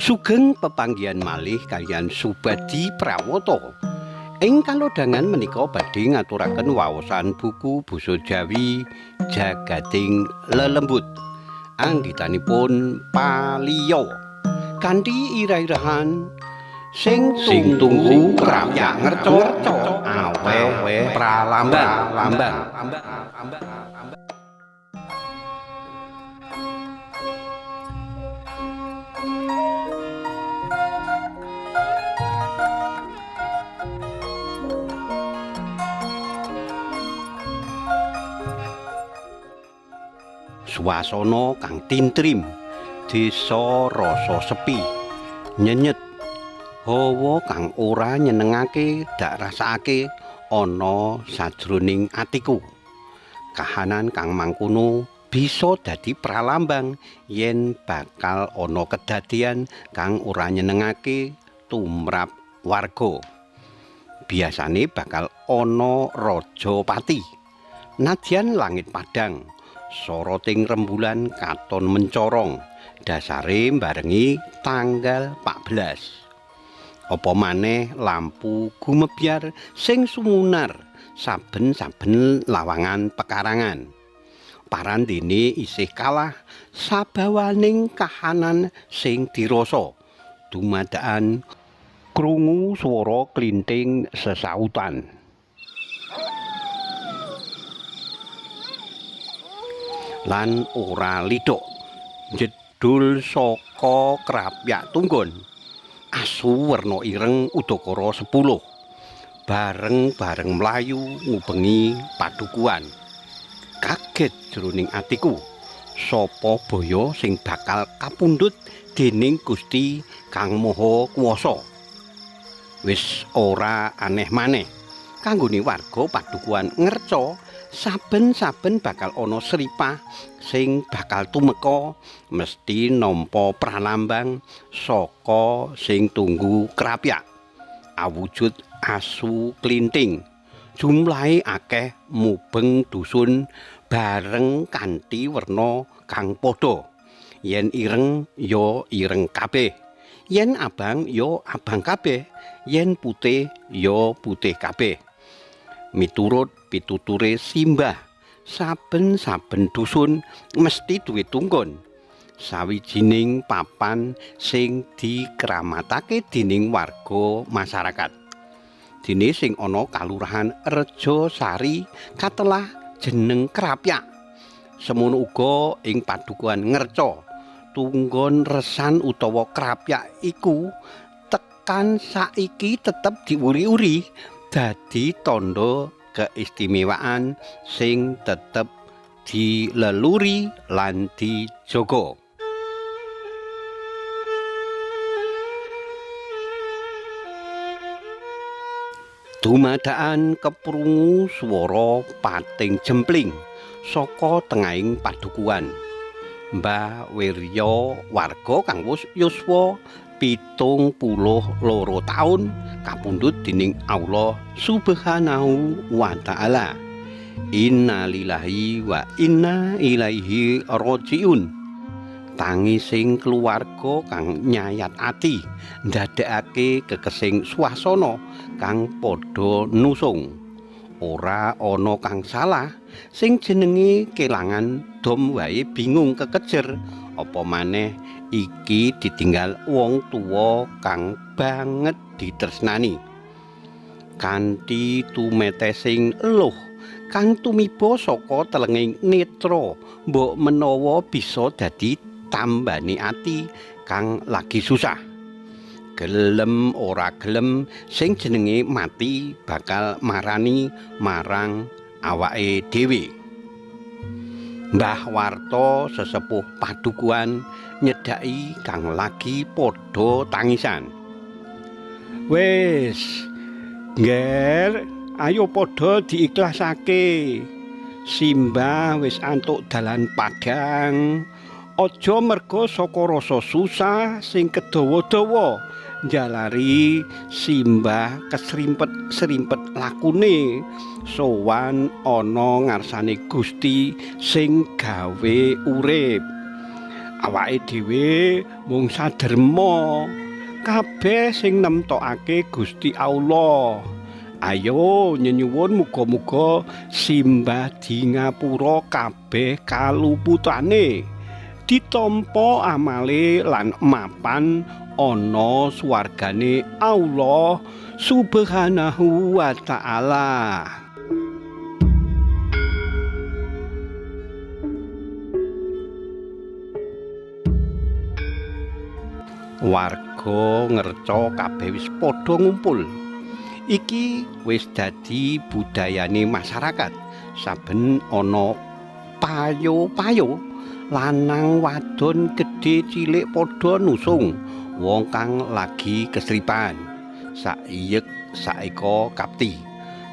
Sugeng pepanggihan malih kaliyan Subadi Prawoto. Ing kalodhangan menika badhe ngaturaken waosan buku basa Jawi Jagating Lelembut. Anggitanipun Paliyo. Kanthi irah-irahan sing tunggu krapyak ngerca aweh pralambang lambang. Swasana kang tintrim, desa rasa sepi, nyenyet, hawa kang ora nyenengake dak rasakake ana sajroning atiku. Kahanan kang mangkono bisa dadi pralambang yen bakal ana kedadian kang ora nyenengake tumrap warga. Biasane bakal ana raja pati. Nadyan langit padhang, soroting rembulan katon mencorong, dasare mbarengi tanggal 14. Apa maneh lampu gumebyar sing sumunar saben-saben lawangan pekarangan. Parandene isih kalah sabawaning kahanan sing dirasa. Dumadakan krungu swara klinting sesautan. Lan ora lidhok jedul saka krapyak tunggon. Asu werna ireng udakara 10 bareng-bareng mlayu ngubengi padukuhan. Kaget jroning atiku, sapa boyo sing bakal kapundhut dening Gusti Kang Maha Kuwasa. Wis ora aneh maneh kanggone warga padukuhan ngerca saben-saben bakal ana sripah sing bakal tumeka mesti nampa pralambang saka sing tunggu krapyak awujud asu klinting. Jumlahe akeh mubeng dusun bareng kanthi werna kang padha. Yen ireng ya ireng kabeh, yen abang ya abang kabeh, yen putih ya putih kabeh. Miturut pituture simbah, saben-saben dusun mesti duwe tunggon, sawijining papan sing dikramatake dening warga masyarakat. Dene sing ana kalurahan Rejosari katelah jeneng Krapyak. Semono uga ing padukuhan Ngerca, tunggon resan utawa krapyak iku tekan saiki tetep diuri-uri dadi tandha keistimewaan sing tetep dileluri lan dijaga. Dumadakan keprungu swara pating jempling saka tengahing padukuhan. Mbah Wirya warga kang wis yuswa 72 taun kapundhut dening Allah Subhanahu wa Ta'ala. Innalillahi wa inna ilaihi rajiun. Tangising keluarga kang nyayat ati ndadekake kekesing swasana kang padha nusung. Ora ana kang salah, sing jenenge kelangan dom wae bingung kekejer, apa maneh iki ditinggal wong tuwa kang banget ditresnani. Kanthi tumetesing eluh kang tumiba saka telenging netra, mbok menawa bisa dadi tambane ati kang lagi susah. Gelem ora gelem sing jenenge mati bakal marani marang awake dhewe. Mbah Warto sesepuh padukuhan nyedhaki kang lagi padha tangisan. Wis, Ngger, ayo padha diikhlasake. Simbah wis antuk dalan padhang. Aja merga saka rasa susah sing kedawa-dawa njalari simbah kesrimpet-srimpet lakune sowan ana ngarsane Gusti sing gawe urip. Awake dhewe mung saderma, kabeh sing nemtokake Gusti Allah. Ayo nyenyuwun muga-muga simbah di ngapura kabeh kaluputane, ditampa amale lan mapan ana swargane Allah Subhanahu wa ta'ala. Warga ngerca kabeh wis padha ngumpul. Iki wis dadi budayane masyarakat. Saben ana payo-payo, lanang wadon gedhe cilik padha nusung wong kang lagi kesripan. Saiyek saeka kapti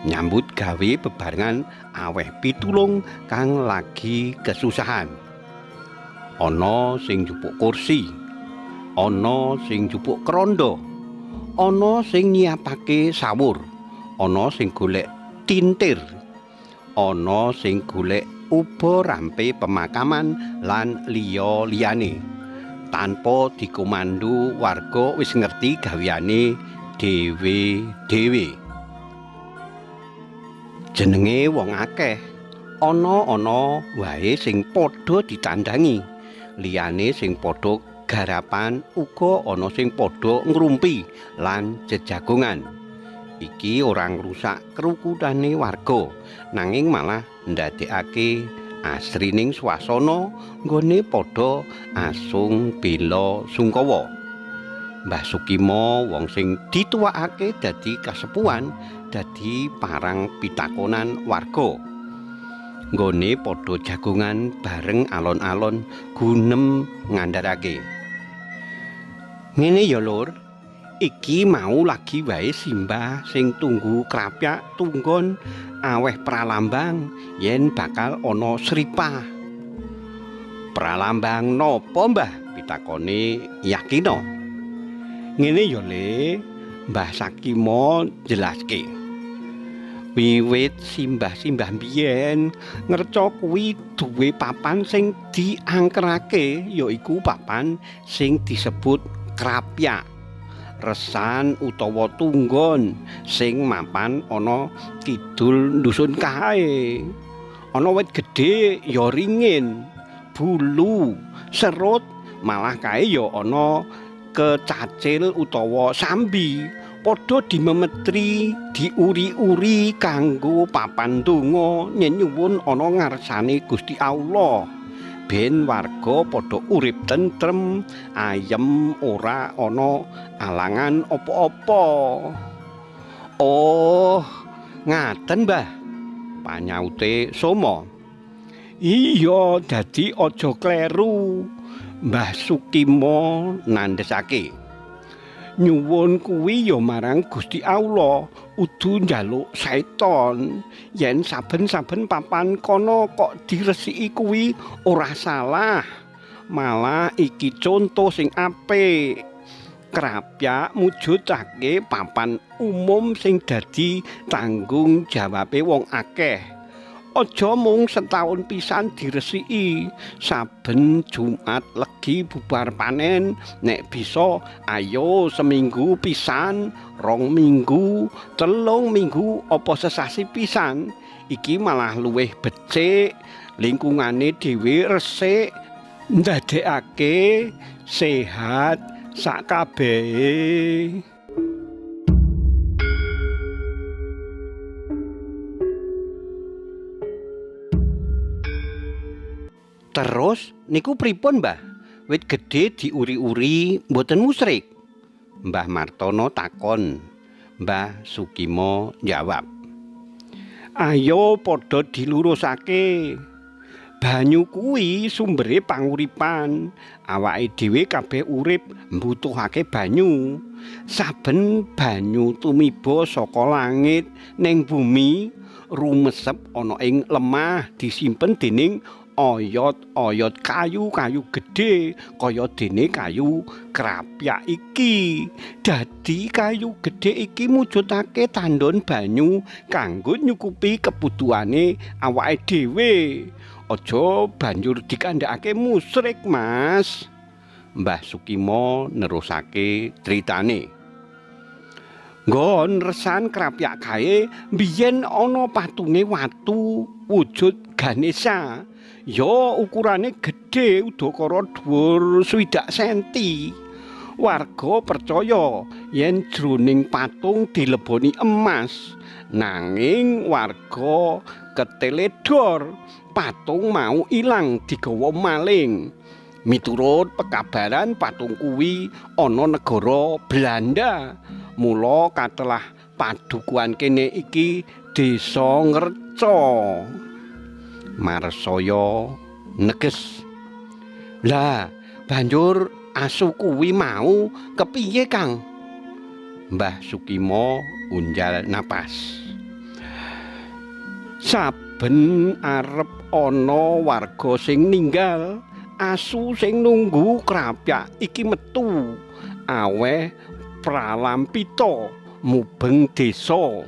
nyambut gawe bebarengan aweh pitulung kang lagi kesusahan. Ana sing njupuk kursi, ana sing njupuk krondo, ana sing nyiapake sawur, ana sing golek tintir, ana sing golek uba rampe pemakaman lan liya-liyane. Tanpa dikomandu warga wis ngerti gaweane dhewe-dhewe. Jenenge wong akeh, ana-ana wae sing padha ditandangi, liyane sing padha garapan uga ana sing padha ngrumpi lan jejagongan. Iki ora ngrusak kerukunane warga, nanging malah ndadekake asrining swasana nggone padha asung bela sungkawa. Mbah Sukimo wong sing dituwakake dadi kasepuhan, dadi parang pitakonan warga. Nggone padha jagongan bareng alon-alon gunem ngandharake. Ngene ya lur, iki mau lagi wae simbah sing tunggu krapyak tunggon aweh pralambang yen bakal ana sripah. Pralambang napa Mbah? Pitakone Yakino. Ngene ya Le, Mbah Sakimo jelaske. Wiwit simbah-simbah biyen ngerca kuwi duwe papan sing diangkerake, yaiku papan sing disebut krapyak, resan utawa tunggon sing mapan ana kidul dusun kae. Ana wit gedhe ya ringin, bulu, serut, malah kae ya ana kecacil utawa sambi. Padha dimemetri, diuri-uri kanggo papan donga nyenyuwun ana ngarsane Gusti Allah. Ben warga padha urip tentrem, ayem, ora ana alangan apa-apa. Oh, ngaten Mbah, panyaute Somo. Iya, dadi aja kleru, Mbah Sukimo nandhesake. Nyuwun kuwi ya marang Gusti Allah, udu njaluk seton. Yen saben-saben papan kono kok diresiki kuwi ora salah. Malah iki conto sing apik. Krapyak mujudake papan umum sing dadi tanggung jawabe wong akeh. Aja mung setahun pisan diresiki, saben Jumat Legi bubar panen, nek bisa ayo seminggu pisan, 2 minggu, 3 minggu, apa sesasi pisan. Iki malah luwih becik, lingkungane dhewe resik, ndadekake sehat sakabehe. Terus niku pripun Mbah? Wit gedhe diuri-uri mboten musrik? Mbah Martono takon. Mbah Sukimo jawab, ayo padha dilurusake. Banyu kuwi sumbere panguripan. Awake dhewe kabeh urip mbutuhake banyu. Saben banyu tumiba saka langit ning bumi rumesep ana ing lemah disimpen dening oyot-oyot kayu-kayu gedhe kaya dene kayu krapyak iki. Dadi kayu gedhe iki mujudake tandon banyu kanggo nyukupi kebutuhane awake dhewe. Aja banjur dikandhakake musrik, Mas. Mbah Sukimo nerusake critane. Nggon resan krapyak kae biyen ana patunge watu wujud Ganesha. Ya ukurane gedhe udakara dhuwur 60 senti. Warga percaya yen jroning patung dileboni emas. Nanging warga keteledor, patung mau ilang digawa maling. Miturut pekabaran patung kuwi ana negara Belanda. Mula katelah padukuhan kene iki Desa Ngreca. Marsaya neges. Lah, banjur asu kuwi mau kepiye, Kang? Mbah Sukimo unjal napas. Saben arep ana warga sing ninggal, asu sing nunggu krapyak iki metu aweh pralampita mubeng desa.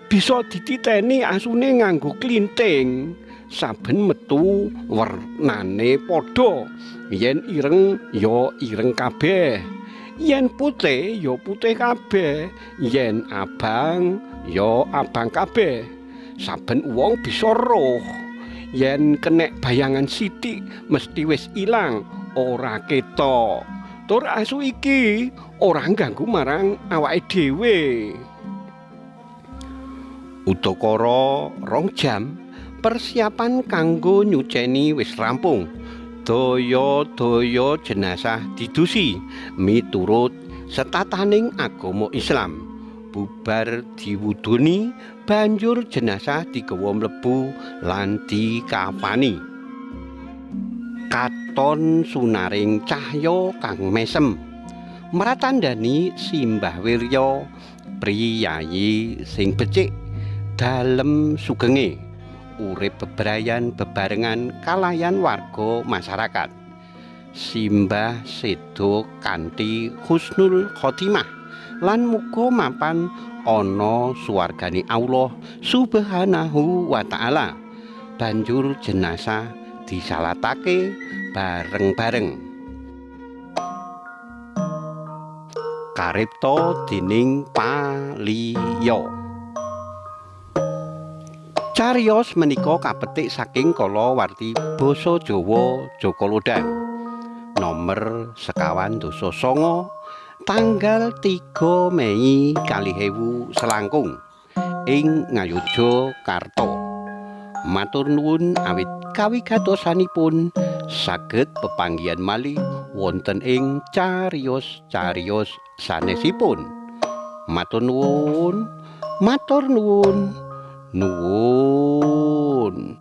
Bisa dititeni asune nganggo klinting. Saben metu wernane padha. Yen ireng ya ireng kabeh, yen putih ya putih kabeh, yen abang ya abang kabeh. Saben wong bisa roh. Yen kenek bayangan sithik mesti wis ilang, ora ketok. Tur asu iki ora ngganggu marang awake dhewe. Udakara 2 jam persiapan kanggo nyuceni wis rampung. Daya-daya jenazah didusi miturut setataning agama Islam. Bubar diwuduni, banjur jenazah digawa mlebu lan dikafani. Katon sunaring cahya kang mesem mratandani Simbah Wirya priyayi sing becik dalem sugenge urip bebrayan bebarengan kalayan warga masyarakat. Simbah sedo kanthi husnul khotimah lan muga mapan ana suwargane Allah Subhanahu wa taala. Banjur jenazah disalatake bareng-bareng. Karipta dening Paliya. Cariyos menika kapetik saking kalawarti basa Jawa Jaka Lodhang nomer 49 tanggal 3 Mei 2000 selangkung ing Ngayogyakarta. Matur nuwun awit kawigatosanipun saged pepanggihan malih wonten ing cariyos-cariyos sanesipun. Matur nuwun, matur nuwun, nuwun.